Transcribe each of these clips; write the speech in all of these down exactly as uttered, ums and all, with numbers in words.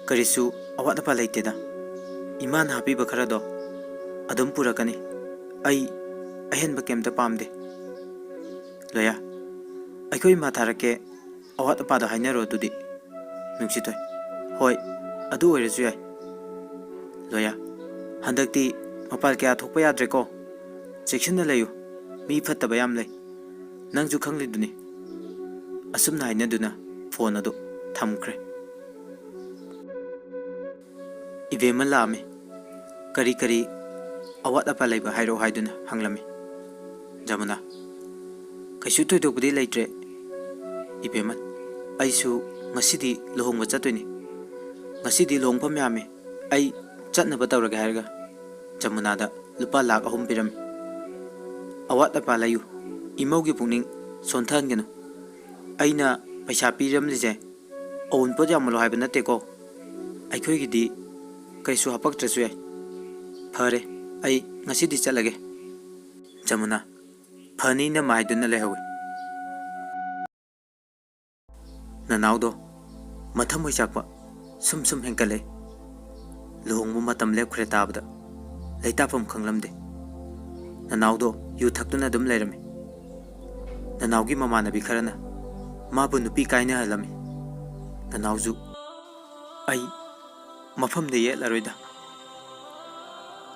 ꯀꯔꯤꯁꯨ ꯑꯋꯥꯠ ꯑꯄꯥ ꯂꯩꯇꯦꯗ꯫ ꯏꯃꯥꯅ ꯍꯥꯞꯄꯤꯕ ꯈꯔꯗꯣ ꯑꯗꯨꯝ ꯄꯨꯔꯛꯀꯅꯤ꯫ ꯑꯩ ꯑꯍꯦꯟꯕ ꯀꯩꯝꯇ ꯄꯥꯝꯗꯦ꯫ ꯂꯣꯌꯥ, ꯑꯩꯈꯣꯏ ꯏꯃꯥ ꯊꯥꯔꯛꯀꯦ, ꯑꯋꯥꯠ ꯑꯄꯥꯗꯣ ꯍꯥꯏꯅꯔꯣ ꯑꯗꯨꯗꯤ꯫ ꯅꯨꯡꯁꯤꯊꯣꯏ, ꯍꯣꯏ, ꯑꯗꯨ ꯑꯣꯏꯔꯁꯨ ꯌꯥꯏ꯫ ꯂꯣꯌꯥ, ꯍꯟꯗꯛꯇꯤ ꯃꯄꯥꯟ ꯀꯌꯥ ꯊꯣꯛꯄ ꯌꯥꯗ꯭ꯔꯦꯀꯣ꯫ ꯆꯦꯛꯁꯤꯟꯅ ꯂꯩꯌꯨ, ꯃꯤ ꯐꯠꯇꯕ ꯌꯥꯝ ꯂꯩ꯫ ꯅꯪꯁꯨ ꯈꯪꯂꯤꯗꯨꯅꯤ꯫ ꯑꯁꯨꯝꯅ ꯍꯥꯏꯅꯗꯨꯅ ꯐꯣꯟ ꯑꯗꯨ ꯊꯝꯈ꯭ꯔꯦ꯫ ꯏꯕꯦꯝꯃ ꯂꯥꯛꯑꯝꯃꯤ꯫ ꯀꯔꯤ ꯀꯔꯤ ꯑꯋꯥꯠ ꯑꯄꯥ ꯂꯩꯕ ꯍꯥꯏꯔꯛꯑꯣ ꯍꯥꯏꯗꯨꯅ ꯍꯪꯂꯝꯃꯤ꯫ ꯖꯃꯨꯅꯥ, ꯀꯩꯁꯨ ꯊꯣꯏꯗꯣꯛꯄꯗꯤ ꯂꯩꯇ꯭ꯔꯦ ꯏꯕꯦꯝꯃ꯫ ꯑꯩꯁꯨ ꯉꯁꯤꯗꯤ ꯂꯨꯍꯣꯡꯕ ꯆꯠꯇꯣꯏꯅꯤ꯫ ꯉꯁꯤꯗꯤ ꯂꯨꯍꯣꯡꯐꯝ ꯌꯥꯝꯃꯤ꯫ ꯑꯩ ꯆꯠꯅꯕ ꯇꯧꯔꯒꯦ ꯍꯥꯏꯔꯒ ꯖꯃꯨꯅꯥꯗ ꯂꯨꯄꯥ ꯂꯥꯈ ꯑꯍꯨꯝ ꯄꯤꯔꯝꯃꯤ꯫ ꯑꯋꯥꯠ ꯑꯄꯥ ꯂꯩꯌꯨ꯫ ꯏꯃꯧꯒꯤ ꯄꯨꯛꯅꯤꯡ ꯁꯣꯟꯊꯍꯟꯒꯅꯨ꯫ ꯑꯩꯅ ꯄꯩꯁꯥ ꯄꯤꯔꯝꯂꯤꯁꯦ ꯑꯋꯨꯟꯄꯣꯠ ꯌꯥꯝꯃꯜꯂꯣ ꯍꯥꯏꯕ ꯅꯠꯇꯦꯀꯣ꯫ ꯑꯩꯈꯣꯏꯒꯤꯗꯤ ꯀꯩꯁꯨ ꯍꯥꯄꯛꯇ꯭ꯔꯁꯨ ꯌꯥꯏ꯫ ꯐꯔꯦ, ꯑꯩ ꯉꯁꯤꯗꯤ ꯆꯠꯂꯒꯦ꯫ ꯖꯃꯨꯅꯥ, ꯐꯅꯤ ꯏꯅꯝꯃ ꯍꯥꯏꯗꯨꯅ ꯂꯩꯍꯧꯏ꯫ ꯅꯅꯥꯎꯗꯣ ꯃꯊꯃꯣꯏ ꯆꯥꯛꯄ ꯁꯨꯝ ꯁꯨꯝ ꯍꯦꯟꯀꯠꯂꯛꯏ꯫ ꯂꯨꯍꯣꯡꯕ ꯃꯇꯝ ꯂꯦꯞꯈ꯭ꯔꯦ ꯇꯥꯕꯗ ꯂꯩꯇꯥꯐꯝ ꯈꯪꯂꯝꯗꯦ꯫ ꯅꯅꯥꯎꯗꯣ ꯌꯨ ꯊꯛꯇꯨꯅ ꯑꯗꯨꯝ ꯂꯩꯔꯝꯃꯤ꯫ ꯅꯅꯥꯎꯒꯤ ꯃꯃꯥꯟꯅꯕꯤ ꯈꯔꯅ ꯃꯥꯕꯨ ꯅꯨꯄꯤ ꯀꯥꯏꯅꯍꯜꯂꯝꯃꯤ꯫ ꯅꯅꯥꯎꯁꯨ, "ꯑꯩ ꯃꯐꯝꯗ ꯌꯦꯠꯂꯔꯣꯏꯗ꯫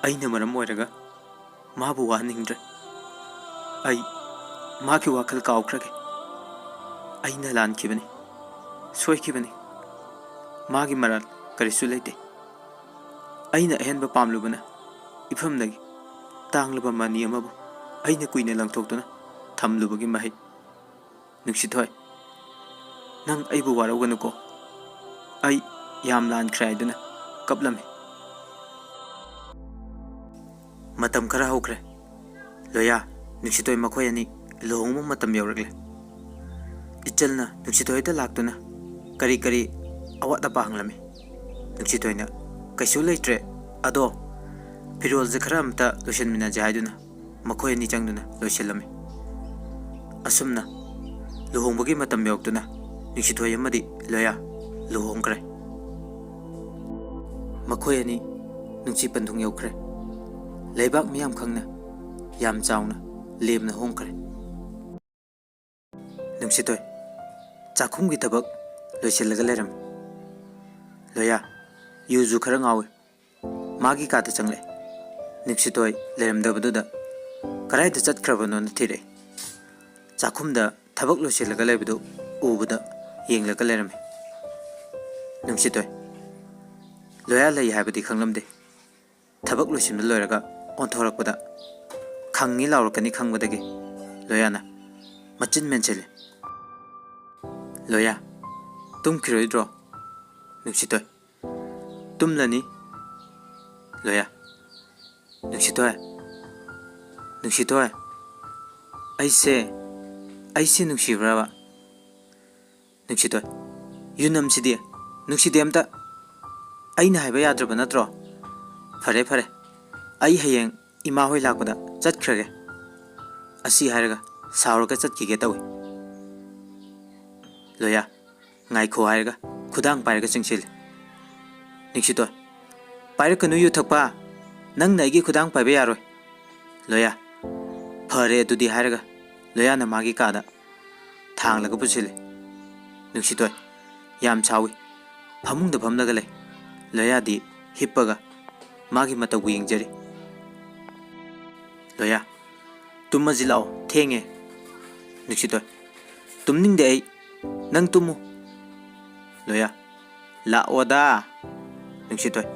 ꯑꯩꯅ ꯃꯔꯝ ꯑꯣꯏꯔꯒ ꯃꯥꯕꯨ ꯋꯥꯍꯟꯅꯤꯡꯗ꯭ꯔꯦ꯫ ꯑꯩ ꯃꯥꯒꯤ ꯋꯥꯈꯜ ꯀꯥꯎꯈ꯭ꯔꯒꯦ꯫ ꯑꯩꯅ ꯂꯥꯟꯈꯤꯕꯅꯤ, ꯁꯣꯏꯈꯤꯕꯅꯤ꯫ ꯃꯥꯒꯤ ꯃꯔꯥꯜ ꯀꯔꯤꯁꯨ ꯂꯩꯇꯦ꯫ ꯑꯩꯅ ꯑꯍꯦꯟꯕ ꯄꯥꯝꯂꯨꯕꯅ ꯏꯐꯝꯗꯒꯤ ꯇꯥꯡꯂꯕ ꯃꯅꯤ ꯑꯃꯕꯨ ꯑꯩꯅ ꯀꯨꯏꯅ ꯂꯪꯊꯣꯛꯇꯨꯅ ꯊꯝꯂꯨꯕꯒꯤ ꯃꯍꯩ꯫ ꯅꯨꯡꯁꯤꯊꯣꯏ, ꯅꯪ ꯑꯩꯕꯨ ꯋꯥꯔꯧꯒꯅꯨꯀꯣ꯫ ꯑꯩ ꯌꯥꯝ ꯂꯥꯟꯈ꯭ꯔꯦ" ꯍꯥꯏꯗꯨꯅ ꯀꯞꯂꯝꯃꯤ꯫ ꯃꯇꯝ ꯈꯔ ꯍꯧꯈ꯭ꯔꯦ꯫ ꯂꯣꯌꯥ, ꯅꯨꯡꯁꯤꯊꯣꯏ ꯃꯈꯣꯏ ꯑꯅꯤ ꯂꯨꯍꯣꯡꯕ ꯃꯇꯝ ꯌꯧꯔꯛꯂꯦ꯫ ꯏꯆꯜꯅ ꯅꯨꯡꯁꯤꯊꯣꯏꯗ ꯂꯥꯛꯇꯨꯅ ꯀꯔꯤ ꯀꯔꯤ ꯑꯋꯥꯠ ꯑꯄꯥ ꯍꯪꯂꯝꯃꯤ꯫ ꯅꯨꯡꯁꯤꯊꯣꯏꯅ, "ꯀꯩꯁꯨ ꯂꯩꯇ꯭ꯔꯦ, ꯑꯗꯣ ꯐꯤꯔꯣꯜꯁꯦ ꯈꯔ ꯑꯝꯇ ꯂꯣꯏꯁꯤꯟꯃꯤꯟꯅꯁꯦ" ꯍꯥꯏꯗꯨꯅ ꯃꯈꯣꯏ ꯑꯅꯤ ꯆꯪꯗꯨꯅ ꯂꯣꯏꯁꯤꯜꯂꯝꯃꯤ꯫ ꯑꯁꯨꯝꯅ ꯂꯨꯍꯣꯡꯕꯒꯤ ꯃꯇꯝ ꯌꯧꯔꯛꯇꯨꯅ ꯅꯨꯡꯁꯤꯊꯣꯏ ꯑꯃꯗꯤ ꯂꯣꯌꯥ ꯂꯨꯍꯣꯡꯈ꯭ꯔꯦ꯫ ꯃꯈꯣꯏ ꯑꯅꯤ ꯅꯨꯡꯁꯤ ꯄꯟꯊꯨꯡ ꯌꯧꯈ꯭ꯔꯦ꯫ ꯂꯩꯕꯥꯛ ꯃꯤꯌꯥꯝ ꯈꯪꯅ ꯌꯥꯝ ꯆꯥꯎꯅ ꯂꯦꯝꯅ ꯍꯣꯡꯈ꯭ꯔꯦ꯫ ꯅꯨꯡꯁꯤꯇꯣꯏ, ꯆꯥꯛꯈꯨꯝꯒꯤ ꯊꯕꯛ ꯂꯣꯏꯁꯤꯜꯂꯒ ꯂꯩꯔꯝꯃꯤ꯫ ꯂꯣꯌꯥ, ꯌꯨꯁꯨ ꯈꯔ ꯉꯥꯎꯏ꯫ ꯃꯥꯒꯤ ꯀꯥꯗ ꯆꯪꯂꯛꯑꯦ꯫ ꯅꯨꯡꯁꯤꯇꯣꯏ ꯂꯩꯔꯝꯗꯕꯗꯨꯗ ꯀꯗꯥꯏꯗ ꯆꯠꯈ꯭ꯔꯕꯅꯣꯅ ꯊꯤꯔꯛꯏ꯫ ꯆꯥꯛꯈꯨꯝꯗ ꯊꯕꯛ ꯂꯣꯏꯁꯤꯜꯂꯒ ꯂꯩꯕꯗꯨ ꯎꯕꯗ ꯌꯦꯡꯂꯒ ꯂꯩꯔꯝꯃꯤ꯫ ꯅꯨꯡꯁꯤꯇꯣꯏ, ꯂꯣꯌꯥ ꯂꯩ ꯍꯥꯏꯕꯗꯤ ꯈꯪꯂꯝꯗꯦ꯫ ꯊꯕꯛ ꯂꯣꯏꯁꯤꯟꯕ ꯂꯣꯏꯔꯒ ꯑꯣꯟꯊꯣꯔꯛꯄꯗ ꯈꯪꯉꯤ ꯂꯥꯎꯔꯛꯀꯅꯤ ꯈꯪꯕꯗꯒꯤ ꯂꯣꯌꯥꯅ ꯃꯆꯤꯟ ꯃꯦꯟꯁꯤꯜꯂꯤ꯫ ꯂꯣꯌꯥ, ꯇꯨꯝꯈꯤꯔꯣꯏꯗ꯭ꯔꯣ? ꯅꯨꯡꯁꯤꯇꯣꯏ, ꯇꯨꯝꯂꯅꯤ꯫ ꯂꯣꯌꯥ, ꯅꯨꯡꯁꯤꯇꯣꯏ, ꯅꯨꯡꯁꯤꯇꯣꯏ, ꯑꯩꯁꯦ, ꯑꯩꯁꯦ ꯅꯨꯡꯁꯤꯕ꯭ꯔꯕ? ꯅꯨꯡꯁꯤꯇꯣꯏ, ꯌꯨꯅꯝꯁꯤꯗꯤ ꯅꯨꯡꯁꯤꯗꯦ ꯑꯝꯇ꯫ ꯑꯩꯅ ꯍꯥꯏꯕ ꯌꯥꯗ꯭ꯔꯕ ꯅꯠꯇ꯭ꯔꯣ? ꯐꯔꯦ, ꯐꯔꯦ, ꯑꯩ ꯍꯌꯦꯡ ꯏꯃꯥ ꯍꯣꯏ ꯂꯥꯛꯄꯗ ꯆꯠꯈ꯭ꯔꯒꯦ꯫ ꯑꯁꯤ ꯍꯥꯏꯔꯒ ꯁꯥꯎꯔꯒ ꯆꯠꯈꯤꯒꯦ ꯇꯧꯏ꯫ ꯂꯣꯌꯥ, ꯉꯥꯏꯈꯣ ꯍꯥꯏꯔꯒ ꯈꯨꯗꯥꯡ ꯄꯥꯏꯔꯒ ꯆꯪꯁꯤꯜꯂꯤ꯫ ꯅꯨꯡꯁꯤꯇꯣꯏ, ꯄꯥꯏꯔꯛꯀꯅꯨ ꯌꯨ ꯊꯛꯄ, ꯅꯪꯅ ꯑꯩꯒꯤ ꯈꯨꯗꯥꯡ ꯄꯥꯏꯕ ꯌꯥꯔꯣꯏ꯫ ꯂꯣꯌꯥ, ꯐꯔꯦ ꯑꯗꯨꯗꯤ ꯍꯥꯏꯔꯒ ꯂꯣꯌꯥꯅ ꯃꯥꯒꯤ ꯀꯥꯗ ꯊꯥꯡꯂꯒ ꯄꯨꯁꯤꯜꯂꯤ꯫ ꯅꯨꯡꯁꯤꯇꯣꯏ ꯌꯥꯝ ꯁꯥꯎꯏ꯫ ꯐꯃꯨꯡꯗ ꯐꯝꯂꯒ ꯂꯩ꯫ ꯂꯣꯌꯥꯗꯤ ꯍꯤꯞꯄꯒ ꯃꯥꯒꯤ ꯃꯇꯧꯕꯨ ꯌꯦꯡꯖꯔꯤ꯫ ꯂꯣꯌꯥ, ꯇꯨꯝꯃꯁꯤ ꯂꯥꯛꯑꯣ, ꯊꯦꯡꯉꯦ꯫ ꯅꯨꯡꯁꯤꯇꯣꯏ, ꯇꯨꯝꯅꯤꯡꯗꯦ ꯑꯩ, ꯅꯪ ꯇꯨꯝꯃꯨ꯫ ꯂꯣꯌꯥ, ꯂꯥꯛꯑꯣꯗ꯫ ꯅꯨꯡꯁꯤꯇꯣꯏ,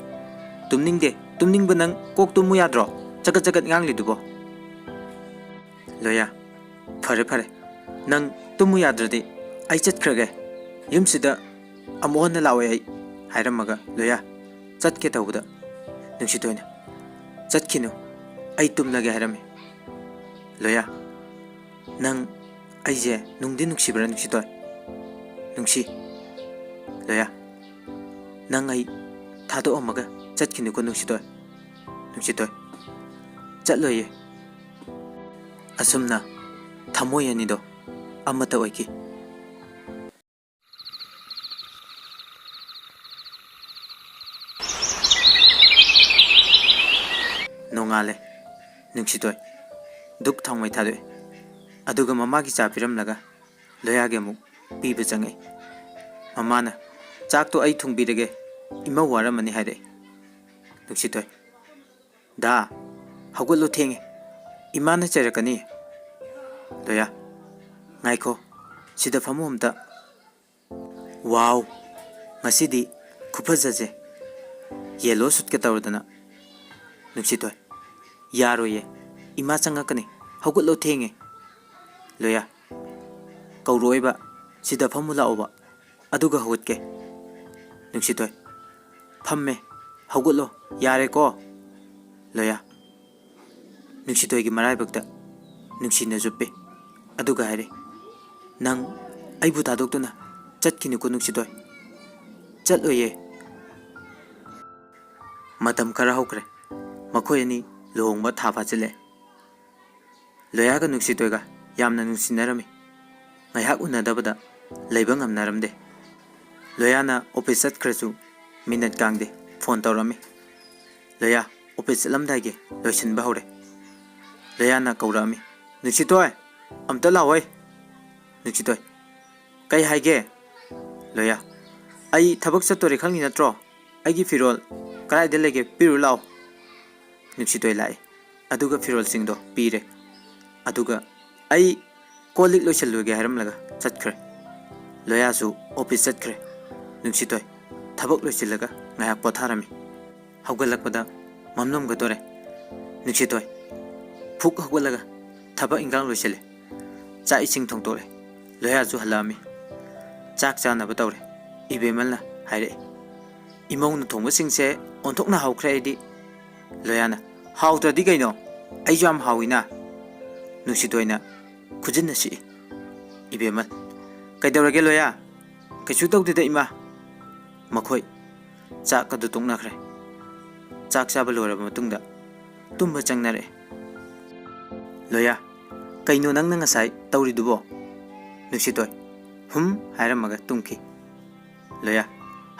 ꯇꯨꯝꯅꯤꯡꯗꯦ, ꯇꯨꯝꯅꯤꯡꯕ ꯅꯪ ꯀꯣꯛ ꯇꯨꯝꯃꯨ ꯌꯥꯗ꯭ꯔꯣ? ꯆꯒꯠ ꯆꯒꯠ ꯉꯥꯡꯂꯤꯗꯨꯕꯣ꯫ ꯂꯣꯌꯥ, ꯐꯔꯦ ꯐꯔꯦ, ꯅꯪ ꯇꯨꯝꯃꯨ ꯌꯥꯗ꯭ꯔꯗꯤ ꯑꯩ ꯆꯠꯈ꯭ꯔꯒꯦ꯫ ꯌꯨꯝꯁꯤꯗ ꯑꯃꯨꯛ ꯍꯟꯅ ꯂꯥꯛꯑꯣꯏ ꯑꯩ, ꯍꯥꯏꯔꯝꯃꯒ ꯂꯣꯌꯥ ꯆꯠꯀꯦ ꯇꯧꯕꯗ ꯅꯨꯡꯁꯤꯇꯣꯏꯅ, ꯆꯠꯈꯤꯅꯨ, ꯑꯩ ꯇꯨꯝꯂꯒꯦ ꯍꯥꯏꯔꯝꯃꯤ꯫ ꯂꯣꯌꯥ, ꯅꯪ ꯑꯩꯁꯦ ꯅꯨꯡꯗꯤ ꯅꯨꯡꯁꯤꯕ꯭ꯔꯥ ꯅꯨꯡꯁꯤꯇꯣꯏ? ꯅꯨꯡꯁꯤ꯫ ꯂꯣꯌꯥ, ꯅꯪ ꯑꯩ ꯊꯥꯗꯣꯛꯑꯝꯃꯒ ꯆꯠꯈꯤꯅꯨꯀꯣ ꯅꯨꯡꯁꯤꯇꯣꯏ꯫ ꯅꯨꯡꯁꯤꯇꯣꯏ, ꯆꯠꯂꯣꯏꯌꯦ꯫ ꯑꯁꯨꯝꯅ ꯊꯃꯣꯏ ꯑꯅꯤꯗꯣ ꯑꯃꯠꯇ ꯑꯣꯏꯈꯤ꯫ ꯃꯥꯜꯂꯦ꯫ ꯅꯨꯡꯁꯤꯊꯣꯏ ꯙꯨꯛ ꯊꯥꯎꯃꯩ ꯊꯥꯗꯣꯛꯑꯦ꯫ ꯑꯗꯨꯒ ꯃꯃꯥꯒꯤ ꯆꯥ ꯄꯤꯔꯝꯂꯒ ꯂꯣꯌꯥꯒꯤ ꯑꯃꯨꯛ ꯄꯤꯕ ꯆꯪꯉꯛꯏ꯫ ꯃꯃꯥꯅ, "ꯆꯥꯛꯇꯣ ꯑꯩ ꯊꯣꯡꯕꯤꯔꯒꯦ, ꯏꯃꯧ ꯋꯥꯔꯝꯃꯅꯤ" ꯍꯥꯏꯔꯛꯏ꯫ ꯅꯨꯡꯁꯤꯊꯣꯏ, "ꯗꯥ, ꯍꯧꯒꯠꯂꯣ, ꯊꯦꯡꯉꯦ, ꯏꯃꯥꯅ ꯆꯩꯔꯛꯀꯅꯤ"꯫ ꯂꯣꯌꯥ, "ꯉꯥꯏꯈꯣ, ꯁꯤꯗ ꯐꯝꯃꯨ ꯑꯝꯇ"꯫ ꯋꯥꯎ, ꯉꯁꯤꯗꯤ ꯈꯨꯐꯖꯁꯦ ꯌꯦꯜꯂꯣ ꯁꯨꯠꯀ ꯇꯧꯔꯗꯅ꯫ ꯅꯨꯡꯁꯤꯊꯣꯏ, "ꯌꯥꯔꯣꯏꯌꯦ, ꯏꯃꯥ ꯆꯪꯉꯛꯀꯅꯤ, ꯍꯧꯒꯠꯂꯣ, ꯊꯦꯡꯉꯦ"꯫ ꯂꯣꯌꯥ, "ꯀꯧꯔꯛꯑꯣꯏꯕ, ꯁꯤꯗ ꯐꯝꯃꯨ ꯂꯥꯛꯑꯣꯕ, ꯑꯗꯨꯒ ꯍꯧꯒꯠꯀꯦ"꯫ ꯅꯨꯡꯁꯤꯊꯣꯏ, "ꯐꯝꯃꯦ, ꯍꯧꯒꯠꯂꯣ, ꯌꯥꯔꯦꯀꯣ"꯫ ꯂꯣꯌꯥ, ꯅꯨꯡꯁꯤꯊꯣꯏꯒꯤ ꯃꯔꯥꯏꯕꯛꯇ ꯅꯨꯡꯁꯤꯅ ꯆꯨꯞꯄꯤ꯫ ꯑꯗꯨꯒ ꯍꯥꯏꯔꯤ, "ꯅꯪ ꯑꯩꯕꯨ ꯊꯥꯗꯣꯛꯇꯨꯅ ꯆꯠꯈꯤꯅꯨꯀꯣ ꯅꯨꯡꯁꯤꯊꯣꯏ"꯫ "ꯆꯠꯂꯣꯏꯌꯦ"꯫ ꯃꯇꯝ ꯈꯔ ꯍꯧꯈ꯭ꯔꯦ꯫ ꯃꯈꯣꯏ ꯑꯅꯤ ꯂꯨꯍꯣꯡꯕ ꯊꯥ ꯐꯥꯖꯤꯜꯂꯛꯑꯦ꯫ ꯂꯣꯌꯥꯒ ꯅꯨꯡꯁꯤꯊꯣꯏꯒ ꯌꯥꯝꯅ ꯅꯨꯡꯁꯤꯅꯔꯝꯃꯤ꯫ ꯉꯥꯏꯍꯥꯛ ꯎꯅꯗꯕꯗ ꯂꯩꯕ ꯉꯝꯅꯔꯝꯗꯦ꯫ ꯂꯣꯌꯥꯅ ꯑꯣꯐꯤꯁ ꯆꯠꯈ꯭ꯔꯁꯨ ꯃꯤꯅꯠ ꯀꯥꯡꯗꯦ, ꯐꯣꯟ ꯇꯧꯔꯝꯃꯤ꯫ ꯂꯣꯌꯥ ꯑꯣꯐꯤꯁ ꯆꯠꯂꯝꯗꯥꯏꯒꯤ ꯂꯣꯏꯁꯤꯟꯕ ꯍꯧꯔꯦ꯫ ꯂꯣꯌꯥꯅ ꯀꯧꯔꯛꯑꯝꯃꯤ, "ꯅꯨꯡꯁꯤꯊꯣꯏ, ꯑꯝꯇ ꯂꯥꯛꯑꯣꯏ"꯫ ꯅꯨꯡꯁꯤꯊꯣꯏ, "ꯀꯩ ꯍꯥꯏꯒꯦ?" ꯂꯣꯌꯥ, "ꯑꯩ ꯊꯕꯛ ꯆꯠꯇꯣꯔꯦ, ꯈꯪꯉꯤ ꯅꯠꯇ꯭ꯔꯣ? ꯑꯩꯒꯤ ꯐꯤꯔꯣꯜ ꯀꯗꯥꯏꯗ ꯂꯩꯒꯦ? ꯄꯤꯔꯨ ꯂꯥꯛꯑꯣ"꯫ ꯅꯨꯡꯁꯤꯊꯣꯏ ꯂꯥꯛꯑꯦ, ꯑꯗꯨꯒ ꯐꯤꯔꯣꯜꯁꯤꯡꯗꯣ ꯄꯤꯔꯦ꯫ ꯑꯗꯨꯒ, "ꯑꯩ ꯀꯣꯜ ꯂꯤꯛ ꯂꯣꯏꯁꯤꯜꯂꯨꯒꯦ" ꯍꯥꯏꯔꯝꯂꯒ ꯆꯠꯈ꯭ꯔꯦ꯫ ꯂꯣꯌꯥꯁꯨ ꯑꯣꯐꯤꯁ ꯆꯠꯈ꯭ꯔꯦ꯫ ꯅꯨꯡꯁꯤꯊꯣꯏ ꯊꯕꯛ ꯂꯣꯏꯁꯤꯜꯂꯒ ꯉꯥꯏꯍꯥꯛ ꯄꯣꯊꯥꯔꯝꯃꯤ꯫ ꯍꯧꯒꯠꯂꯛꯄꯗ ꯃꯝꯂꯝꯒꯗꯣꯔꯦ꯫ ꯅꯨꯡꯁꯤꯊꯣꯏ ꯐꯨꯛ ꯍꯧꯒꯠꯂꯒ ꯊꯕꯛ ꯏꯟꯈꯥꯡ ꯂꯣꯏꯁꯤꯜꯂꯦ꯫ ꯆꯥꯛ ꯏꯁꯤꯡ ꯊꯣꯡꯗꯣꯛꯂꯦ꯫ ꯂꯣꯌꯥꯁꯨ ꯍꯜꯂꯛꯑꯝꯃꯤ꯫ ꯆꯥꯛ ꯆꯥꯅꯕ ꯇꯧꯔꯦ꯫ ꯏꯕꯦꯝꯃꯜꯅ ꯍꯥꯏꯔꯛꯏ, "ꯏꯃꯧꯅ ꯊꯣꯡꯕꯁꯤꯡꯁꯦ ꯑꯣꯟꯊꯣꯛꯅ ꯍꯥꯎꯈ꯭ꯔꯦ ꯑꯩꯗꯤ"꯫ ꯂꯣꯌꯥꯅ, "ꯍꯥꯎꯇ꯭ꯔꯗꯤ ꯀꯩꯅꯣ? ꯑꯩꯁꯨ ꯌꯥꯝ ꯍꯥꯎꯏꯅ"꯫ ꯅꯨꯡꯁꯤꯊꯣꯏꯅ ꯈꯨꯖꯤꯟꯅ ꯁꯤꯛꯏ꯫ ꯏꯕꯦꯝꯃꯜ, "ꯀꯩꯗꯧꯔꯒꯦ ꯂꯣꯌꯥ?" "ꯀꯩꯁꯨ ꯇꯧꯗꯦꯗ ꯏꯃꯥ"꯫ ꯃꯈꯣꯏ ꯆꯥꯛ ꯑꯗꯨ ꯇꯣꯛꯅꯈ꯭ꯔꯦ꯫ ꯆꯥꯛ ꯆꯥꯕ ꯂꯣꯏꯔꯕ ꯃꯇꯨꯡꯗ ꯇꯨꯝꯕ ꯆꯪꯅꯔꯛꯑꯦ꯫ ꯂꯣꯌꯥ, "ꯀꯩꯅꯣ ꯅꯪꯅ ꯉꯁꯥꯏ ꯇꯧꯔꯤꯗꯨꯕꯣ?" ꯅꯨꯡꯁꯤꯊꯣꯏ "ꯍꯨꯝ" ꯍꯥꯏꯔꯝꯃꯒ ꯇꯨꯝꯈꯤ꯫ ꯂꯣꯌꯥ,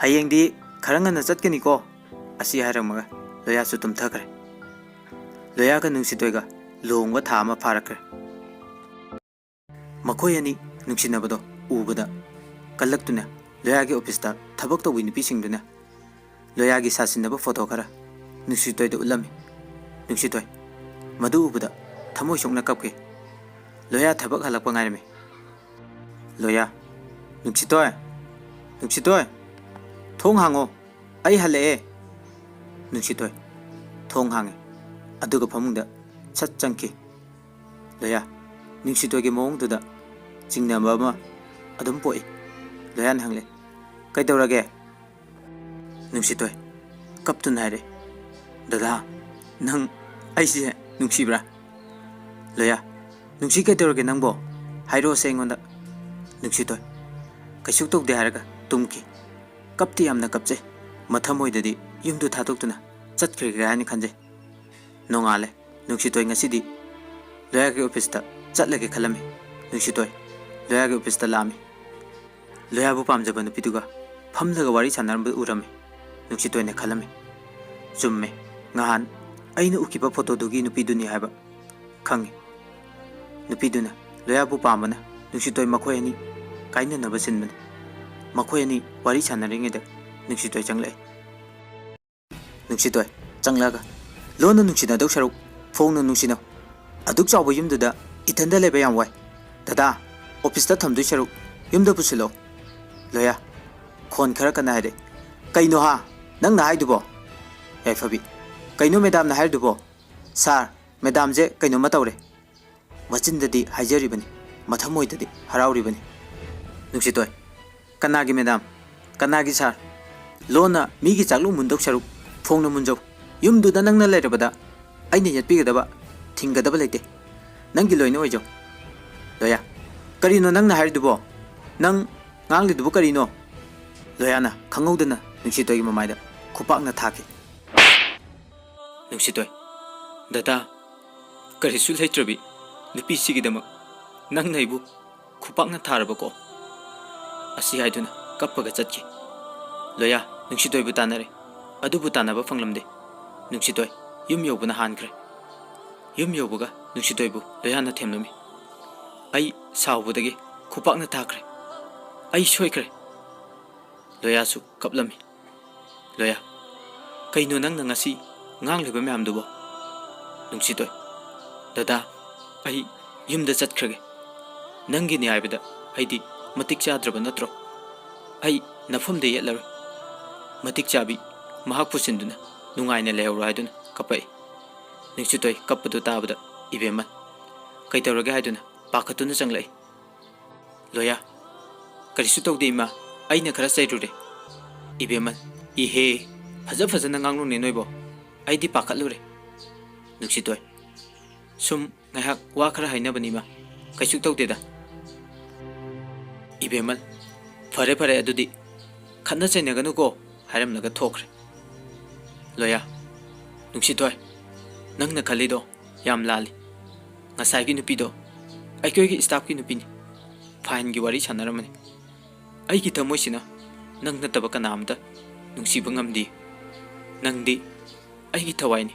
"ꯍꯌꯦꯡꯗꯤ ꯈꯔ ꯉꯟꯅ ꯆꯠꯀꯅꯤꯀꯣ"꯫ ꯑꯁꯤ ꯍꯥꯏꯔꯝꯃꯒ ꯂꯣꯌꯥꯁꯨ ꯇꯨꯝꯊꯈ꯭ꯔꯦ꯫ ꯂꯣꯌꯥꯒ ꯅꯨꯡꯁꯤꯇꯣꯏꯒ ꯂꯨꯍꯣꯡꯕ ꯊꯥ ꯑꯃ ꯐꯥꯔꯛꯈ꯭ꯔꯦ꯫ ꯃꯈꯣꯏ ꯑꯅꯤ ꯅꯨꯡꯁꯤꯅꯕꯗꯣ ꯎꯕꯗ ꯀꯜꯂꯛꯇꯨꯅ ꯂꯣꯌꯥꯒꯤ ꯑꯣꯐꯤꯁꯇ ꯊꯕꯛ ꯇꯧꯕꯤ ꯅꯨꯄꯤꯁꯤꯡꯗꯨꯅ ꯂꯣꯌꯥꯒꯤ ꯁꯥꯁꯤꯟꯅꯕ ꯐꯣꯇꯣ ꯈꯔ ꯅꯨꯡꯁꯤꯇꯣꯏꯗ ꯎꯠꯂꯝꯃꯤ꯫ ꯅꯨꯡꯁꯤꯇꯣꯏ ꯃꯗꯨ ꯎꯕꯗ ꯊꯃꯣꯏ ꯁꯣꯛꯅ ꯀꯞꯈꯤ꯫ ꯂꯣꯌꯥ ꯊꯕꯛ ꯍꯜꯂꯛꯄ ꯉꯥꯏꯔꯝꯃꯤ꯫ ꯂꯣꯌꯥ, "ꯅꯨꯡꯁꯤꯇꯣꯏ, ꯅꯨꯡꯁꯤꯇꯣꯏ, ꯊꯣꯡ ꯍꯥꯡꯉꯣ, ꯑꯩ ꯍꯜꯂꯛꯑꯦ꯫" ꯅꯨꯡꯁꯤꯇꯣꯏ ꯊꯣꯡ ꯍꯥꯡꯉꯦ, ꯑꯗꯨꯒ ꯐꯃꯨꯡꯗ ꯁꯠ ꯆꯪꯈꯤ꯫ ꯂꯣꯌꯥ, ꯅꯨꯡꯁꯤꯇꯣꯏꯒꯤ ꯃꯑꯣꯡꯗꯨꯗ ꯆꯤꯡꯅꯕ ꯑꯃ ꯑꯗꯨꯝ ꯄꯣꯛꯏ꯫ ꯂꯣꯌꯥꯅ ꯍꯪꯂꯦ, "ꯀꯩꯗꯧꯔꯒꯦ?" ꯅꯨꯡꯁꯤꯇꯣꯏ ꯀꯞꯇꯨꯅ ꯍꯥꯏꯔꯦ, "ꯗꯗꯥ, ꯅꯪ ꯑꯩꯁꯦ ꯅꯨꯡꯁꯤꯕ꯭ꯔꯥ?" ꯂꯣꯌꯥ, "ꯅꯨꯡꯁꯤ ꯀꯩꯗꯧꯔꯒꯦ ꯅꯪꯕꯣ? ꯍꯥꯏꯔꯛꯑꯣꯁꯦ ꯑꯩꯉꯣꯟꯗ꯫" ꯅꯨꯡꯁꯤꯇꯣꯏ ꯀꯩꯁꯨ ꯇꯧꯗꯦ ꯍꯥꯏꯔꯒ ꯇꯨꯝꯈꯤ꯫ ꯀꯞꯇꯤ ꯌꯥꯝꯅ ꯀꯞꯆꯩ꯫ ꯃꯊꯃꯣꯏꯗꯗꯤ ꯌꯨꯝꯗꯨ ꯊꯥꯗꯣꯛꯇꯨꯅ ꯆꯠꯈ꯭ꯔꯒꯦ ꯍꯥꯏꯅ ꯈꯟꯖꯩ꯫ ꯅꯣꯡꯉꯥꯜꯂꯦ꯫ ꯅꯨꯡꯁꯤꯇꯣꯏ ꯉꯁꯤꯗꯤ ꯂꯣꯌꯥꯒꯤ ꯑꯣꯐꯤꯁꯇ ꯆꯠꯂꯒꯦ ꯈꯜꯂꯝꯃꯤ꯫ ꯅꯨꯡꯁꯤꯇꯣꯏ ꯂꯣꯌꯥꯒꯤ ꯑꯣꯐꯤꯁꯇ ꯂꯥꯛꯑꯝꯃꯤ꯫ ꯂꯣꯌꯥꯕꯨ ꯄꯥꯝꯖꯕ ꯅꯨꯄꯤꯗꯨꯒ ꯐꯝꯂꯒ ꯋꯥꯔꯤ ꯁꯥꯟꯅꯔꯝꯕ ꯎꯔꯝꯃꯤ꯫ ꯅꯨꯡꯁꯤꯇꯣꯏꯅ ꯈꯜꯂꯝꯃꯤ, "ꯆꯨꯝꯃꯦ, ꯉꯍꯥꯟ ꯑꯩꯅ ꯎꯈꯤꯕ ꯐꯣꯇꯣꯗꯨꯒꯤ ꯅꯨꯄꯤꯗꯨꯅꯤ ꯍꯥꯏꯕ ꯈꯪꯉꯤ꯫" ꯅꯨꯄꯤꯗꯨꯅ ꯂꯣꯌꯥꯕꯨ ꯄꯥꯝꯕꯅ ꯅꯨꯡꯁꯤꯇꯣꯏ ꯃꯈꯣꯏ ꯑꯅꯤ ꯀꯥꯏꯅꯅꯕ ꯁꯤꯟꯕꯅꯤ꯫ ꯃꯈꯣꯏ ꯑꯅꯤ ꯋꯥꯔꯤ ꯁꯥꯟꯅꯔꯤꯉꯩꯗ ꯅꯨꯡꯁꯤꯇꯣꯏ ꯆꯪꯂꯛꯏ꯫ ꯅꯨꯡꯁꯤꯇꯣꯏ ꯆꯪꯂꯛꯑꯒ, "ꯂꯣꯟꯅ ꯅꯨꯡꯁꯤꯅꯗꯧ ꯁꯔꯨꯛ ꯐꯣꯡꯅ ꯅꯨꯡꯁꯤꯅꯧ꯫ ꯑꯗꯨꯛ ꯆꯥꯎꯕ ꯌꯨꯝꯗꯨꯗ ꯏꯊꯟꯗ ꯂꯩꯕ ꯌꯥꯝ ꯋꯥꯏ꯫ ꯗꯗꯥ, ꯑꯣꯐꯤꯁꯇ ꯊꯝꯗꯣꯏ ꯁꯔꯨꯛ ꯌꯨꯝꯗ ꯄꯨꯁꯤꯜꯂꯛꯑꯣ꯫" ꯂꯣꯌꯥ ꯈꯣꯟ ꯈꯔ ꯀꯟꯅ ꯍꯥꯏꯔꯛꯏ, "ꯀꯩꯅꯣ ꯍꯥ? ꯅꯪꯅ ꯍꯥꯏꯗꯨꯕꯣ?" ꯌꯥꯏꯐꯕꯤ, "ꯀꯩꯅꯣ ꯃꯦꯗꯥꯝꯅ ꯍꯥꯏꯔꯤꯗꯨꯕꯣ? ꯁꯥꯔ, ꯃꯦꯗꯥꯝꯁꯦ ꯀꯩꯅꯣꯝꯃ ꯇꯧꯔꯦ꯫" ꯃꯆꯤꯟꯗꯗꯤ ꯍꯥꯏꯖꯔꯤꯕꯅꯤ, ꯃꯊꯃꯣꯏꯗꯗꯤ ꯍꯔꯥꯎꯔꯤꯕꯅꯤ꯫ ꯅꯨꯡꯁꯤꯇꯣꯏ, "ꯀꯅꯥꯒꯤ ꯃꯦꯗꯥꯝ? ꯀꯅꯥꯒꯤ ꯁꯥꯔ? ꯂꯣꯟꯅ ꯃꯤꯒꯤ ꯆꯥꯛꯂꯨꯛ ꯃꯨꯟꯗꯧ ꯁꯔꯨꯛ ꯐꯣꯡꯅ ꯃꯨꯟꯖꯧ꯫ ꯌꯨꯝꯗꯨꯗ ꯅꯪꯅ ꯂꯩꯔꯕꯗ ꯑꯩꯅ ꯌꯦꯠꯄꯤꯒꯗꯕ, ꯊꯤꯡꯒꯗꯕ ꯂꯩꯇꯦ꯫ ꯅꯪꯒꯤ ꯂꯣꯏꯅ ꯑꯣꯏꯖꯧ꯫" ꯂꯣꯌꯥ, "ꯀꯔꯤꯅꯣ ꯅꯪꯅ ꯍꯥꯏꯔꯤꯗꯨꯕꯣ? ꯅꯪ ꯉꯥꯡꯂꯤꯗꯨꯕꯨ ꯀꯔꯤꯅꯣ?" ꯂꯣꯌꯥꯅ ꯈꯪꯍꯧꯗꯅ ꯅꯨꯡꯁꯤꯇꯣꯏꯒꯤ ꯃꯃꯥꯏꯗ ꯈꯨꯄꯥꯛꯅ ꯊꯥꯈꯤ꯫ ꯅꯨꯡꯁꯤꯇꯣꯏ, "ꯗꯗꯥ, ꯀꯔꯤꯁꯨ ꯂꯩꯇ꯭ꯔꯕꯤ ꯅꯨꯄꯤꯁꯤꯒꯤꯗꯃꯛ ꯅꯪꯅ ꯑꯩꯕꯨ ꯈꯨꯄꯥꯛꯅ ꯊꯥꯔꯕꯀꯣ?" ꯑꯁꯤ ꯍꯥꯏꯗꯨꯅ ꯀꯞꯄꯒ ꯆꯠꯈꯤ꯫ ꯂꯣꯌꯥ ꯅꯨꯡꯁꯤꯇꯣꯏꯕꯨ ꯇꯥꯟꯅꯔꯦ, ꯑꯗꯨꯕꯨ ꯇꯥꯟꯅꯕ ꯐꯪꯂꯝꯗꯦ꯫ ꯅꯨꯡꯁꯤꯇꯣꯏ ꯌꯨꯝ ꯌꯧꯕꯅ ꯍꯥꯟꯈ꯭ꯔꯦ꯫ ꯌꯨꯝ ꯌꯧꯕꯒ ꯅꯨꯡꯁꯤꯇꯣꯏꯕꯨ ꯂꯣꯌꯥꯅ ꯊꯦꯝꯂꯝꯃꯤ꯫ ꯑꯩ ꯁꯥꯎꯕꯗꯒꯤ ꯈꯨꯄꯥꯛꯅ ꯊꯥꯈ꯭ꯔꯦ꯫ ꯑꯩ ꯁꯣꯏꯈ꯭ꯔꯦ꯫ ꯂꯣꯌꯥꯁꯨ ꯀꯞꯂꯝꯃꯤ꯫ ꯂꯣꯌꯥ, ꯀꯩꯅꯣ ꯅꯪꯅ ꯉꯁꯤ ꯉꯥꯡꯂꯤꯕ ꯃꯌꯥꯝꯗꯨꯕꯣ? ꯅꯨꯡꯁꯤꯇꯣꯏ, ꯗꯗꯥ, ꯑꯩ ꯌꯨꯝꯗ ꯆꯠꯈ꯭ꯔꯒꯦ꯫ ꯅꯪꯒꯤꯅꯤ ꯍꯥꯏꯕꯗ ꯑꯩꯗꯤ ꯃꯇꯤꯛ ꯆꯥꯗ꯭ꯔꯕ ꯅꯠꯇ꯭ꯔꯣ? ꯑꯩ ꯅꯐꯝꯗ ꯌꯦꯠꯂꯔꯣꯏ꯫ ꯃꯇꯤꯛ ꯆꯥꯕꯤ ꯃꯍꯥꯛ ꯄꯨꯁꯤꯟꯗꯨꯅ ꯅꯨꯡꯉꯥꯏꯅ ꯂꯩꯍꯧꯔꯣ ꯍꯥꯏꯗꯨꯅ ꯀꯞꯄꯛꯏ꯫ ꯅꯨꯡꯁꯤꯇꯣꯏ ꯀꯞꯄꯗꯨ ꯇꯥꯕꯗ ꯏꯕꯦꯝꯃ ꯀꯩꯗꯧꯔꯒꯦ ꯍꯥꯏꯗꯨꯅ ꯄꯥꯈꯠꯇꯨꯅ ꯆꯪꯂꯛꯏ꯫ ꯂꯣꯌꯥ, ꯀꯔꯤꯁꯨ ꯇꯧꯗꯦ ꯏꯃꯥ, ꯑꯩꯅ ꯈꯔ ꯆꯩꯔꯨꯔꯦ꯫ ꯏꯕꯦꯝꯃ, ꯏꯍꯦ, ꯐꯖ ꯐꯖꯅ ꯉꯥꯡꯂꯨꯅꯦ ꯅꯣꯏꯕꯣ, ꯑꯩꯗꯤ ꯄꯥꯈꯠꯂꯨꯔꯦ꯫ ꯅꯨꯡꯁꯤꯇꯣꯏ, ꯁꯨꯝ ꯉꯥꯏꯍꯥꯛ ꯋꯥ ꯈꯔ ꯍꯥꯏꯅꯕꯅꯤ ꯏꯃꯥ, ꯀꯩꯁꯨ ꯇꯧꯗꯦꯗ꯫ ꯏꯕꯦꯝꯃ, ꯐꯔꯦ ꯐꯔꯦ ꯑꯗꯨꯗꯤ, ꯈꯠꯅ ꯆꯩꯅꯒꯅꯨꯀꯣ ꯍꯥꯏꯔꯝꯂꯒ ꯊꯣꯛꯈ꯭ꯔꯦ꯫ ꯂꯣꯌꯥ, ꯅꯨꯡꯁꯤꯇꯣꯏ, ꯅꯪꯅ ꯈꯜꯂꯤꯗꯣ ꯌꯥꯝ ꯂꯥꯜꯂꯤ꯫ ꯉꯁꯥꯏꯒꯤ ꯅꯨꯄꯤꯗꯣ ꯑꯩꯈꯣꯏꯒꯤ staffꯀꯤ ꯅꯨꯄꯤꯅꯤ꯫ Fineꯒꯤ ꯋꯥꯔꯤ ꯁꯥꯟꯅꯔꯝꯕꯅꯤ꯫ ꯑꯩꯒꯤ ꯊꯃꯣꯏꯁꯤꯅ ꯅꯪ ꯅꯠꯇꯕ ꯀꯅꯥ ꯑꯃꯇ ꯅꯨꯡꯁꯤꯕ ꯉꯝꯗꯦ꯫ ꯅꯪꯗꯤ ꯑꯩꯒꯤ ꯊꯋꯥꯏꯅꯤ꯫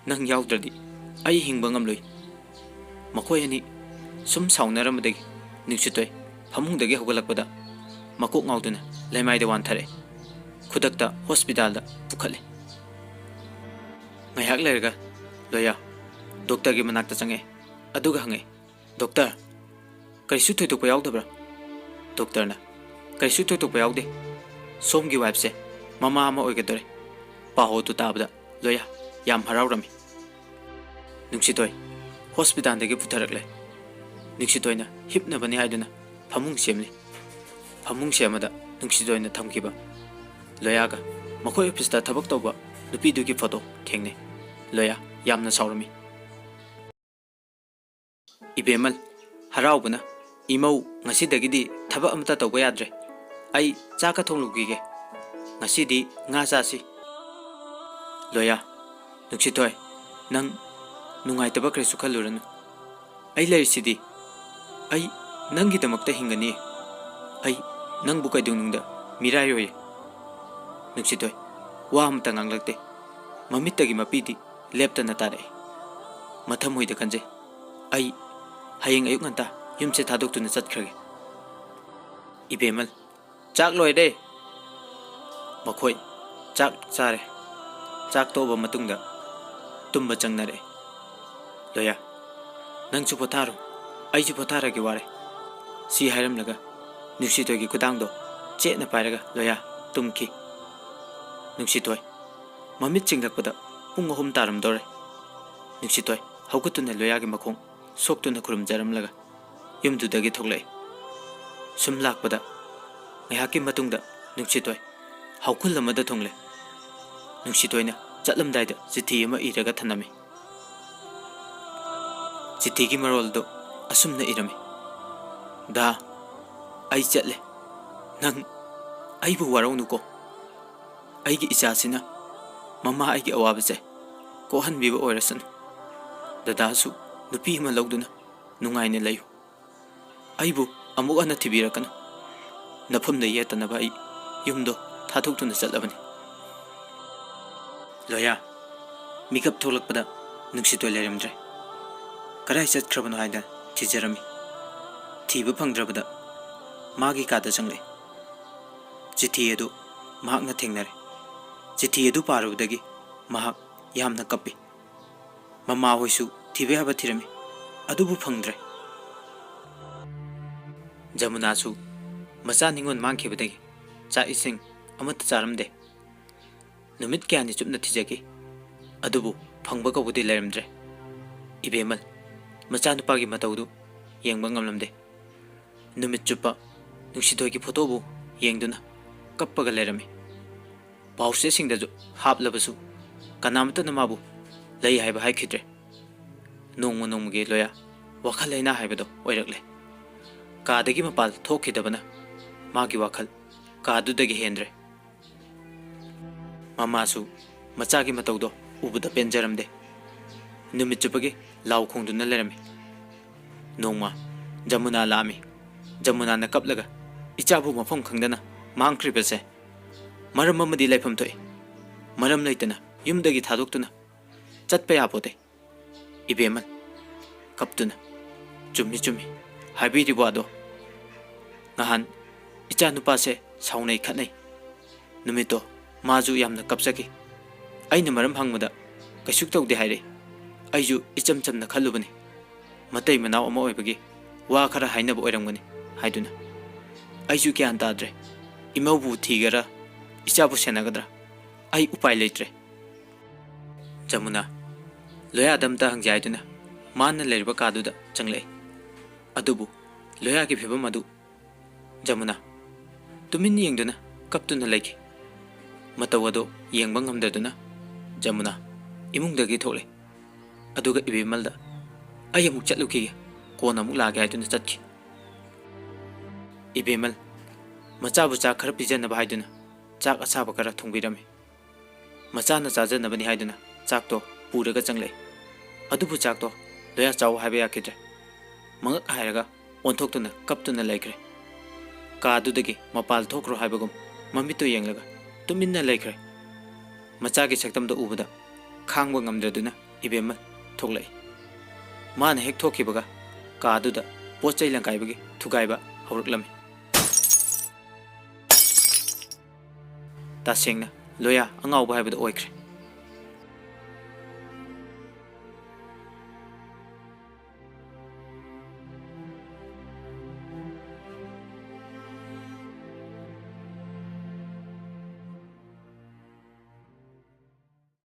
ꯅꯪ ꯌꯥꯎꯗ꯭ꯔꯗꯤ ꯑꯩ ꯍꯤꯡꯕ ꯉꯝꯂꯣꯏ꯫ ꯃꯈꯣꯏ ꯑꯅꯤ ꯁꯨꯝ ꯁꯥꯎꯅꯔꯝꯕꯗꯒꯤ ꯅꯨꯡꯁꯤꯇꯣꯏ ꯐꯃꯨꯡꯗꯒꯤ ꯍꯧꯒꯠꯂꯛꯄꯗ ꯃꯀꯣꯛ ꯉꯥꯎꯗꯨꯅ ꯂꯩꯃꯥꯏꯗ ꯋꯥꯟꯊꯔꯛꯑꯦ꯫ ꯈꯨꯗꯛꯇ hospitalꯗ ꯄꯨꯈꯠꯂꯦ꯫ ꯉꯥꯏꯍꯥꯛ ꯂꯩꯔꯒ ꯂꯣꯌꯥ doctorꯒꯤ ꯃꯅꯥꯛꯇ ꯆꯪꯉꯛꯑꯦ꯫ ꯑꯗꯨꯒ ꯍꯪꯉꯛꯑꯦ, "Doctor, ꯀꯔꯤꯁꯨ ꯊꯣꯏꯗꯣꯛꯄ ꯌꯥꯎꯗꯕ꯭ꯔꯥ?" Doctorꯅ, "ꯀꯔꯤꯁꯨ ꯊꯣꯏꯗꯣꯛꯄ ꯌꯥꯎꯗꯦ꯫ ꯁꯣꯝꯒꯤ wifeꯁꯦ ꯃꯃꯥ ꯑꯃ ꯑꯣꯏꯒꯗꯧꯔꯦ꯫" ꯄꯥꯎ ꯑꯗꯨ ꯇꯥꯕꯗ ꯂꯣꯌꯥ ꯌꯥꯝ ꯍꯔꯥꯎꯔꯝꯃꯤ꯫ ꯅꯨꯡꯁꯤꯇꯣꯏ hospitalꯗꯒꯤ ꯄꯨꯊꯔꯛꯂꯦ꯫ ꯅꯨꯡꯁꯤꯇꯣꯏꯅ ꯍꯤꯞꯅꯕꯅꯤ ꯍꯥꯏꯗꯨꯅ ꯐꯃꯨꯡ ꯁꯦꯝꯂꯤ꯫ ꯐꯃꯨꯡ ꯁꯦꯝꯕꯗ ꯅꯨꯡꯁꯤꯇꯣꯏꯅ ꯊꯝꯈꯤꯕ ꯂꯣꯌꯥꯒ ꯃꯈꯣꯏ officeꯇ ꯊꯕꯛ ꯇꯧꯕ ꯅꯨꯄꯤꯗꯨꯒꯤ photo ꯊꯦꯡꯅꯩ꯫ ꯂꯣꯌꯥ ꯌꯥꯝꯅ ꯁꯥꯎꯔꯝꯃꯤ꯫ ꯏꯕꯦꯝꯃ, ꯍꯔꯥꯎꯕꯅ, "ꯏꯃꯧ, ꯉꯁꯤꯗꯒꯤꯗꯤ ꯊꯕꯛ ꯑꯃꯠꯇ ꯇꯧꯕ ꯌꯥꯗ꯭ꯔꯦ꯫ ꯑꯩ ꯆꯥꯛꯀ ꯊꯣꯡꯂꯨꯈꯤꯒꯦ꯫ ꯉꯁꯤꯗꯤ ꯉꯥ ꯆꯥꯁꯤ꯫" ꯂꯣꯌꯥ, ꯅꯨꯡꯁꯤꯊꯣꯏ, ꯅꯪ ꯅꯨꯡꯉꯥꯏꯇꯕ ꯀꯔꯤꯁꯨ ꯈꯜꯂꯨꯔꯅꯨ꯫ ꯑꯩ ꯂꯩꯔꯤꯁꯤꯗꯤ꯫ ꯑꯩ ꯅꯪꯒꯤꯗꯃꯛꯇ ꯍꯤꯡꯒꯅꯤ꯫ ꯑꯩ ꯅꯪꯕꯨ ꯀꯩꯗꯧꯅꯨꯡꯗ ꯃꯤꯔꯥꯏꯔꯣꯏ꯫ ꯅꯨꯡꯁꯤꯊꯣꯏ ꯋꯥ ꯑꯃꯇ ꯉꯥꯡꯂꯛꯇꯦ꯫ ꯃꯃꯤꯠꯇꯒꯤ ꯃꯄꯤꯗꯤ ꯂꯦꯞꯇꯅ ꯇꯥꯔꯛꯏ꯫ ꯃꯊꯃꯣꯏꯗ ꯈꯟꯖꯩ꯫ ꯑꯩ ꯍꯌꯦꯡ ꯑꯌꯨꯛ ꯉꯟꯇꯥ ꯌꯨꯝꯁꯦ ꯊꯥꯗꯣꯛꯇꯨꯅ ꯆꯠꯈ꯭ꯔꯒꯦ꯫ ꯏꯕꯦꯝꯃꯜ, ꯆꯥꯛ ꯂꯣꯏꯔꯦ꯫ ꯃꯈꯣꯏ ꯆꯥꯛ ꯆꯥꯔꯦ꯫ ꯆꯥꯛ ꯇꯣꯛꯑꯕ ꯃꯇꯨꯡꯗ ꯇꯨꯝꯕ ꯆꯪꯅꯔꯛꯑꯦ꯫ ꯂꯣꯌꯥ, ꯅꯪꯁꯨ ꯄꯣꯊꯥꯔꯣ, ꯑꯩꯁꯨ ꯄꯣꯊꯥꯔꯒꯦ, ꯋꯥꯔꯦ꯫ ꯁꯤ ꯍꯥꯏꯔꯝꯂꯒ ꯅꯨꯡꯁꯤꯊꯣꯏꯒꯤ ꯈꯨꯗꯥꯡꯗꯣ ꯆꯦꯠꯅ ꯄꯥꯏꯔꯒ ꯂꯣꯌꯥ ꯇꯨꯝꯈꯤ꯫ ꯅꯨꯡꯁꯤꯊꯣꯏ ꯃꯃꯤꯠ ꯆꯤꯡꯂꯛꯄꯗ ꯄꯨꯡ ꯑꯍꯨꯝ ꯇꯥꯔꯝꯗꯧꯔꯦ꯫ ꯅꯨꯡꯁꯤꯊꯣꯏ ꯍꯧꯒꯠꯇꯨꯅ ꯂꯣꯌꯥꯒꯤ ꯃꯈꯣꯡ ꯁꯣꯛꯇꯨꯅ ꯈꯨꯔꯨꯝꯖꯔꯝꯂꯒ ꯌꯨꯝꯗꯨꯗꯒꯤ ꯊꯣꯛꯂꯛꯏ꯫ ꯁꯨꯝ ꯂꯥꯛꯄꯗ ꯉꯥꯏꯍꯥꯛꯀꯤ ꯃꯇꯨꯡꯗ ꯅꯨꯡꯁꯤꯊꯣꯏ ꯍꯧꯈꯨꯜ ꯑꯃꯗ ꯊꯨꯡꯂꯦ꯫ ꯅꯨꯡꯁꯤꯊꯣꯏꯅ ꯆꯠꯂꯝꯗꯥꯏꯗ ꯆꯤꯊꯤ ꯑꯃ ꯏꯔꯒ ꯊꯅꯝꯃꯤ꯫ ꯆꯤꯊꯤꯒꯤ ꯃꯔꯣꯜꯗꯨ ꯑꯁꯨꯝꯅ ꯏꯔꯝꯃꯤ: "ꯗꯥ, ꯑꯩ ꯆꯠꯂꯦ꯫ ꯅꯪ ꯑꯩꯕꯨ ꯋꯥꯔꯧꯅꯨꯀꯣ꯫ ꯑꯩꯒꯤ ꯏꯆꯥꯁꯤꯅ ꯃꯃꯥ ꯑꯩꯒꯤ ꯑꯋꯥꯕꯁꯦ ꯀꯣꯛꯍꯟꯕꯤꯕ ꯑꯣꯏꯔꯁꯅꯨ꯫ ꯗꯗꯥꯁꯨ ꯅꯨꯄꯤ ꯑꯃ ꯂꯧꯗꯨꯅ ꯅꯨꯡꯉꯥꯏꯅ ꯂꯩꯌꯨ꯫ ꯑꯩꯕꯨ ꯑꯃꯨꯛ ꯍꯟꯅ ꯊꯤꯕꯤꯔꯛꯀꯅꯨ꯫ ꯅꯐꯝꯗ ꯌꯦꯠꯇꯅꯕ ꯑꯩ ꯌꯨꯝꯗꯣ ꯊꯥꯗꯣꯛꯇꯨꯅ ꯆꯠꯂꯕꯅꯤ"꯫ ꯂꯣꯌꯥ ꯃꯤꯀꯞ ꯊꯣꯛꯂꯛꯄꯗ ꯅꯨꯡꯁꯤꯊꯣꯏ ꯂꯩꯔꯝꯗ꯭ꯔꯦ꯫ ꯀꯗꯥꯏ ꯆꯠꯈ꯭ꯔꯕꯅꯣ ꯍꯥꯏꯅ ꯊꯤꯖꯔꯝꯃꯤ꯫ ꯊꯤꯕ ꯐꯪꯗ꯭ꯔꯕꯗ ꯃꯥꯒꯤ ꯀꯥꯗ ꯆꯪꯂꯛꯏ꯫ ꯆꯤꯊꯤ ꯑꯗꯨ ꯃꯍꯥꯛꯅ ꯊꯦꯡꯅꯔꯦ꯫ ꯆꯤꯊꯤ ꯑꯗꯨ ꯄꯥꯔꯨꯕꯗꯒꯤ ꯃꯍꯥꯛ ꯌꯥꯝꯅ ꯀꯞꯄꯤ꯫ ꯃꯃꯥꯍꯣꯏꯁꯨ ꯊꯤꯕ ꯌꯥꯕ ꯊꯤꯔꯝꯃꯤ, ꯑꯗꯨꯕꯨ ꯐꯪꯗ꯭ꯔꯦ꯫ ꯖꯃꯨꯅꯥꯁꯨ ꯃꯆꯥ ꯅꯤꯉꯣꯜ ꯃꯥꯡꯈꯤꯕꯗꯒꯤ ꯆꯥꯛ ꯏꯁꯤꯡ ꯑꯃꯠꯇ ꯆꯥꯔꯝꯗꯦ꯫ ꯅꯨꯃꯤꯠ ꯀꯌꯥꯅꯤ ꯆꯨꯞꯅ ꯊꯤꯖꯈꯤ, ꯑꯗꯨꯕꯨ ꯐꯪꯕ ꯀꯧꯕꯗꯤ ꯂꯩꯔꯝꯗ꯭ꯔꯦ꯫ ꯏꯕꯦꯝꯃꯜ ꯃꯆꯥꯅꯨꯄꯥꯒꯤ ꯃꯇꯧꯗꯨ ꯌꯦꯡꯕ ꯉꯝꯂꯝꯗꯦ꯫ ꯅꯨꯃꯤꯠ ꯆꯨꯞꯄ ꯅꯨꯡꯁꯤꯊꯣꯏꯒꯤ ꯐꯣꯇꯣꯕꯨ ꯌꯦꯡꯗꯨꯅ ꯀꯞꯄꯒ ꯂꯩꯔꯝꯃꯤ꯫ ꯄꯥꯎꯆꯦꯁꯤꯡꯗꯁꯨ ꯍꯥꯞꯂꯕꯁꯨ ꯀꯅꯥꯃꯠꯇꯅ ꯃꯥꯕꯨ ꯂꯩ ꯍꯥꯏꯕ ꯍꯥꯏꯈꯤꯗ꯭ꯔꯦ꯫ ꯅꯣꯡꯃ ꯅꯣꯡꯃꯒꯤ ꯂꯣꯌꯥ ꯋꯥꯈꯜ ꯂꯩꯅꯥ ꯍꯥꯏꯕꯗꯣ ꯑꯣꯏꯔꯛꯂꯦ꯫ ꯀꯥꯗꯒꯤ ꯃꯄꯥꯜ ꯊꯣꯛꯈꯤꯗꯕꯅ ꯃꯥꯒꯤ ꯋꯥꯈꯜ ꯀꯥꯗꯨꯗꯒꯤ ꯍꯦꯟꯗ꯭ꯔꯦ꯫ ꯃꯃꯥꯁꯨ ꯃꯆꯥꯒꯤ ꯃꯇꯧꯗꯣ ꯎꯕꯗ ꯄꯦꯟꯖꯔꯝꯗꯦ꯫ ꯅꯨꯃꯤꯠ ꯆꯨꯞꯄꯒꯤ ꯂꯥꯎ ꯈꯣꯡꯗꯨꯅ ꯂꯩꯔꯝꯃꯤ꯫ ꯅꯣꯡꯃ ꯖꯃꯨꯅꯥ ꯂꯥꯛꯑꯝꯃꯤ꯫ ꯖꯃꯨꯅꯥꯅ ꯀꯞꯂꯒ, "ꯏꯆꯥꯕꯨ ꯃꯐꯝ ꯈꯪꯗꯅ ꯃꯥꯡꯈ꯭ꯔꯤꯕꯁꯦ ꯃꯔꯝ ꯑꯃꯗꯤ ꯂꯩꯐꯝ ꯊꯣꯛꯏ꯫ ꯃꯔꯝ ꯂꯩꯇꯅ ꯌꯨꯝꯗꯒꯤ ꯊꯥꯗꯣꯛꯇꯨꯅ ꯆꯠꯄ ꯌꯥꯄꯣꯠꯇꯦ"꯫ ꯏꯕꯦꯝꯃ ꯀꯞꯇꯨꯅ, "ꯆꯨꯝꯃꯤ, ꯆꯨꯝꯃꯤ, ꯍꯥꯏꯕꯤꯔꯤꯕ ꯋꯥꯗꯣ꯫ ꯉꯍꯥꯟ ꯏꯆꯥ ꯅꯨꯄꯥꯁꯦ ꯁꯥꯎꯅꯩ ꯈꯠꯅꯩ꯫ ꯅꯨꯃꯤꯠꯇꯣ ꯃꯥꯁꯨ ꯌꯥꯝꯅ ꯀꯞꯆꯈꯤ꯫ ꯑꯩꯅ ꯃꯔꯝ ꯍꯪꯕꯗ ꯀꯩꯁꯨ ꯇꯧꯗꯦ ꯍꯥꯏꯔꯛꯏ꯫ ꯑꯩꯁꯨ ꯏꯆꯝ ꯆꯝꯅ ꯈꯜꯂꯨꯕꯅꯤ, ꯃꯇꯩ ꯃꯅꯥꯎ ꯑꯃ ꯑꯣꯏꯕꯒꯤ ꯋꯥ ꯈꯔ ꯍꯥꯏꯅꯕ ꯑꯣꯏꯔꯝꯒꯅꯤ ꯍꯥꯏꯗꯨꯅ꯫ ꯑꯩꯁꯨ ꯒ꯭ꯌꯥꯟ ꯇꯥꯗ꯭ꯔꯦ꯫ ꯏꯃꯧꯕꯨ ꯊꯤꯒꯗ꯭ꯔꯥ, ꯏꯆꯥꯕꯨ ꯁꯦꯟꯅꯒꯗ꯭ꯔꯥ? ꯑꯩ ꯎꯄꯥꯏ ꯂꯩꯇ꯭ꯔꯦ꯫" ꯖꯃꯨꯅꯥ, ꯂꯣꯌꯥꯗ ꯑꯝꯇ ꯍꯪꯖꯦ ꯍꯥꯏꯗꯨꯅ ꯃꯥꯅ ꯂꯩꯔꯤꯕ ꯀꯥꯗꯨꯗ ꯆꯪꯂꯛꯏ꯫ ꯑꯗꯨꯕꯨ ꯂꯣꯌꯥꯒꯤ ꯐꯤꯕꯝ ꯑꯗꯨ ꯖꯃꯨꯅꯥ ꯇꯨꯃꯤꯟ ꯌꯦꯡꯗꯨꯅ ꯀꯞꯇꯨꯅ ꯂꯩꯈꯤ꯫ ꯃꯇꯧ ꯑꯗꯨ ꯌꯦꯡꯕ ꯉꯝꯗꯗꯨꯅ ꯖꯃꯨꯅꯥ ꯏꯃꯨꯡꯗꯒꯤ ꯊꯣꯛꯂꯛꯏ꯫ ꯑꯗꯨꯒ ꯏꯕꯦꯝꯃꯜꯗ, "ꯑꯩ ꯑꯃꯨꯛ ꯆꯠꯂꯨꯈꯤꯒꯦ, ꯀꯣꯟꯅ ꯑꯃꯨꯛ ꯂꯥꯛꯑꯒꯦ" ꯍꯥꯏꯗꯨꯅ ꯆꯠꯈꯤ꯫ ꯏꯕꯦꯝꯃꯜ ꯃꯆꯥꯕꯨ ꯆꯥꯛ ꯈꯔ ꯄꯤꯖꯅꯕ ꯍꯥꯏꯗꯨꯅ ꯆꯥꯛ ꯑꯁꯥꯕ ꯈꯔ ꯊꯣꯡꯕꯤꯔꯝꯃꯤ꯫ ꯃꯆꯥꯅ ꯆꯥꯖꯅꯕꯅꯤ ꯍꯥꯏꯗꯨꯅ ꯆꯥꯛꯇꯣ ꯄꯨꯔꯒ ꯆꯪꯂꯛꯏ꯫ ꯑꯗꯨꯕꯨ ꯆꯥꯛꯇꯣ ꯂꯣꯌꯥ ꯆꯥꯎ ꯍꯥꯏꯕ ꯌꯥꯈꯤꯗ꯭ꯔꯦ꯫ ꯃꯉꯛ ꯍꯥꯏꯔꯒ ꯑꯣꯟꯊꯣꯛꯇꯨꯅ ꯀꯞꯇꯨꯅ ꯂꯩꯈ꯭ꯔꯦ꯫ ꯀꯥꯗꯨꯗꯒꯤ ꯃꯄꯥꯜ ꯊꯣꯛꯈ꯭ꯔꯣ ꯍꯥꯏꯕꯒꯨꯝ ꯃꯃꯤꯠꯇꯨ ꯌꯦꯡꯂꯒ ꯇꯨꯃꯤꯟꯅ ꯂꯩꯈ꯭ꯔꯦ꯫ ꯃꯆꯥꯒꯤ ꯁꯛꯇꯝꯗꯣ ꯎꯕꯗ ꯈꯥꯡꯕ ꯉꯝꯗ꯭ꯔꯗꯨꯅ ꯏꯕꯦꯝꯃ ꯊꯣꯛꯂꯛꯏ꯫ ꯃꯥꯅ ꯍꯦꯛ ꯊꯣꯛꯈꯤꯕꯒ ꯀꯥꯗꯨꯗ ꯄꯣꯠ ꯆꯩ ꯂꯪꯀꯥꯏꯕꯒꯤ ꯊꯨꯒꯥꯏꯕ ꯍꯧꯔꯛꯂꯝꯃꯤ꯫ ꯇꯁꯦꯡꯅ ꯂꯣꯌꯥ ꯑꯉꯥꯎꯕ ꯍꯥꯏꯕꯗꯨ ꯑꯣꯏꯈ꯭ꯔꯦ꯫